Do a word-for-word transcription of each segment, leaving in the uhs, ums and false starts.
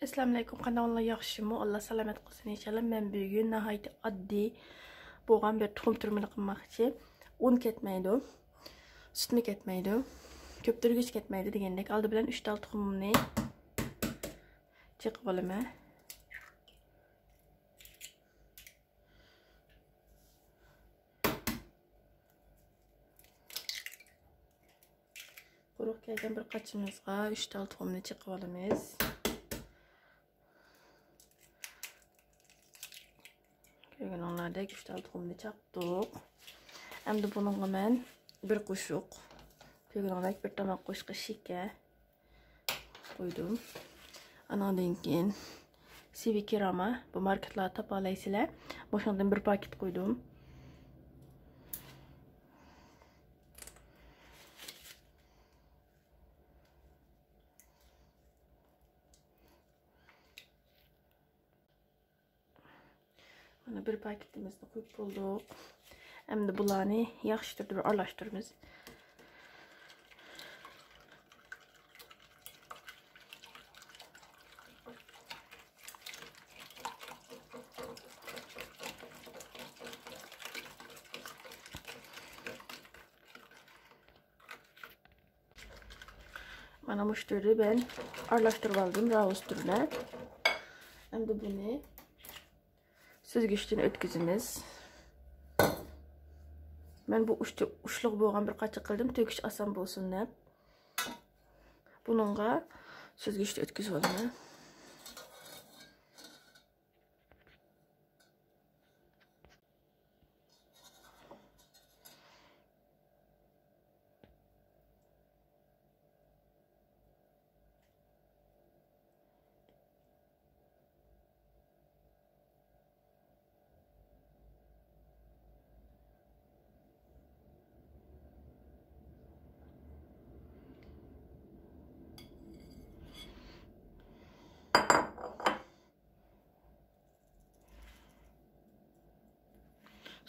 ئەسسالامۇئەلەيكۇم، قانداق ئەھۋالىڭلار، ياخشىمۇ؟ ئاللا سالامەت قىلسۇن ئىنشاللا. مەن بۈگۈن ناھايىتى ئاددىي بولغان بىر تۇخۇم تۈرۈمىنى قىلماقچى. ئۇن كەتمەيدۇ، سۈتمۇ كەتمەيدۇ، كۆپتۈرگۈچ كەتمەيدۇ دېگەندەك. ئالدى بىلەن ئۈچ تال تۇخۇمنى چېقىپ ئالىمەن. قۇرۇق كەلگەن بىر قاچىمىزغا ئۈچ تال تۇخۇمنى چېقىپ ئالىمىز. كۆرگىنىڭلاردەك ئۈچ تال تۇخۇمنى چاقتۇق. ئەمدى بۇنىڭغا مەن بىر قوشۇق، كۆرگىنىڭلاردەك بىر تاماق قوشۇقى شېكەر قويدۇم. ئانىڭدىن كېيىن سىۋىكىراما، بۇ ماركېتلاردا تاپالايسىلەر. مۇشۇنىڭدىن بىر پاكېت قويدۇم. مانا بىر پاكېتىمىزنى قۇيۇپ بولدۇق. ئەمدى بۇلارنى ياخشى تۈردە بىر ئارىلاشتۇرىمىز. مانا مۇشۇ تۈردە مەن ئارىلاشتۇرۇپ ئالدىم، راۋۇس تۈرىنى. ئەمدى بۇنى سۈزگۈچتىن ئۆتكۈزىمىز. مەن بۇ ئۇچ-، ئۇچلۇق بولغان بىر قاچا قىلدىم، تۆكۈش ئاسان بولسۇن دەپ. بۇنىڭغا سۈزگۈچتە ئۆتكۈزۈپ ئالىمەن.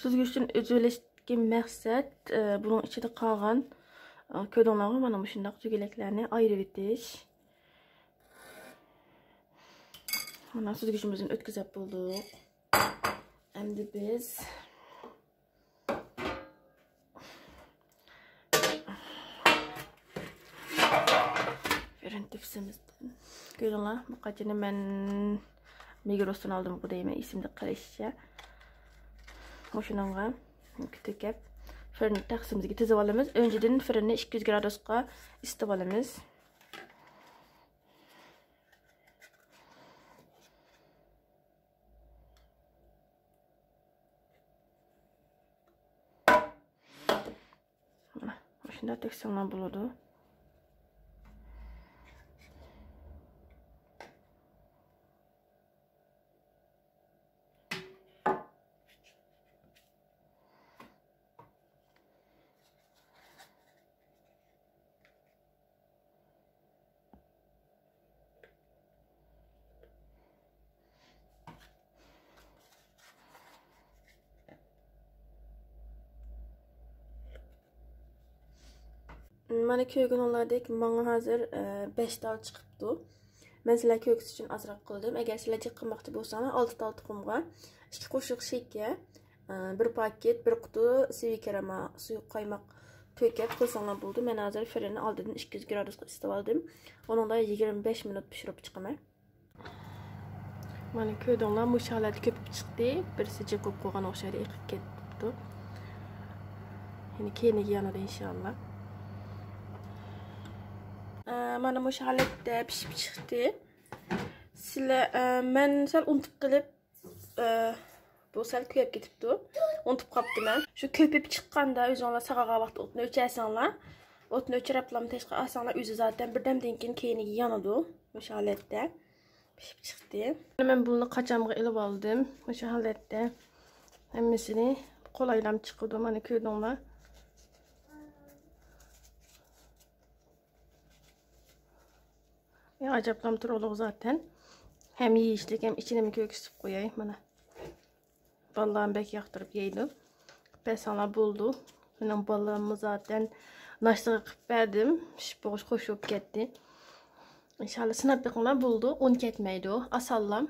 سۈزگۈچتىن ئۆتۈۋېلىشتىكى مەقسەت، ئە، بۇنىڭ ئىچىدە قالغان، ئە، كۆردۈڭلارغۇ، مانا مۇشۇنداق تۈگىلەكلەرنى ئايرىۋېتىش. مانا سۈزگۈچىمىزدىن ئۆتكۈزۈپ بولدۇق. ئەمدى بىز فىرىن تېپسىمىزدىن. كۆرۈڭلار، بۇ قاچىنى مەن مىگروستىن ئالدىمغۇ دەيمەن، ئېسىمدە قېلىشىچە. مۇشۇنىڭغا تۆكۈپ، فىرىن تەخسىمىزگە تىزىپ ئالىمىز. ئۆنجىدىن فىرىننى ئىككى يۈز گرادۇسقا ئىسىتىپ ئالىمىز. مۇشۇنداق تۆكسەڭلار بولىدۇ. مانا كۆرگىنىڭلاردەك ماڭا ھازىر، ئە، بەش تال چىقىپتۇ. مەن سىلەر كۆرگۈسى ئۈچۈن ئازراق قىلدىم. ئەگەر سىلەر جىق قىلماقچى بولساڭلار، ئالتە تال تۇخۇمغا ئىككى قوشۇق شېكەر، ئە، بىر پاكېت، بىر قۇتى سىۋىكرېما، سۇيۇق قايماق تۆكۈپ قىلساڭلار بولىدۇ. مەن ھازىر فىرىننى ئالدىدىن ئىككى يۈز گرادۇسقا ئىسىتىۋالدىم. ئۇنىڭدا يىگىرمە بەش مىنۇت پىشۇرۇپ چىقىمەن. مانا كۆردۈڭلار، مۇشۇ ھالەتتە كۆپۈپ چىقتى. بىرسى جىق بولۇپ قالغان ئوخشايدۇ، ئېقىپ كېتىپتۇ. يەنە كەينىگە يانىدۇ ئىنشاللا. ئە، مانا مۇشۇ ھالەتتە پىشىپ چىقتى. سىلەر، ئە، مەن سەل ئۇنتۇپ قېلىپ، ئە، بۇ سەل كۆيۈپ كېتىپتۇ. ئۇنتۇپ قاپتىمەن. شۇ كۆپۈپ چىققاندا ئۆزۈڭلار ساغىغان ۋاقىتتا ئوتنى ئۆچۈرسەڭلار. ئوتنى ئۆچۈرۈپلا تاشقا ئالساڭلار، ئۆزى زاتەن بىردەمدىن كېيىن كەينىگە يانىدۇ. مۇشۇ ھالەتتە پىشىپ چىقتى. مەن بۇنى قاچامغا ئېلىپ ئالدىم. مۇشۇ ھالەتتە ھەممىسىنى قولايلام چىقىدۇ. مانا كۆردۈڭلار. يا، ئەجەبلەم تۇرۇقلۇق زاتەن. ھەم يېيىشلىك، ھەم ئىچىنىمۇ كۆرگۈزۈپ قوياي. مانا. بالىلارمۇ بەك ياقتۇرۇپ يەيدۇ. قىلىپ بەرسەڭلار بولىدۇ. مېنىڭ بالىلىرىممۇ زاتەن ناشتىغا قىلىپ بەردىم. پىشىپ بولغۇچە خوش بولۇپ كەتتى. ئىنشاللا سىناپ بېقىڭلار، بولىدۇ، ئۇن كەتمەيدۇ، ئاسانلام.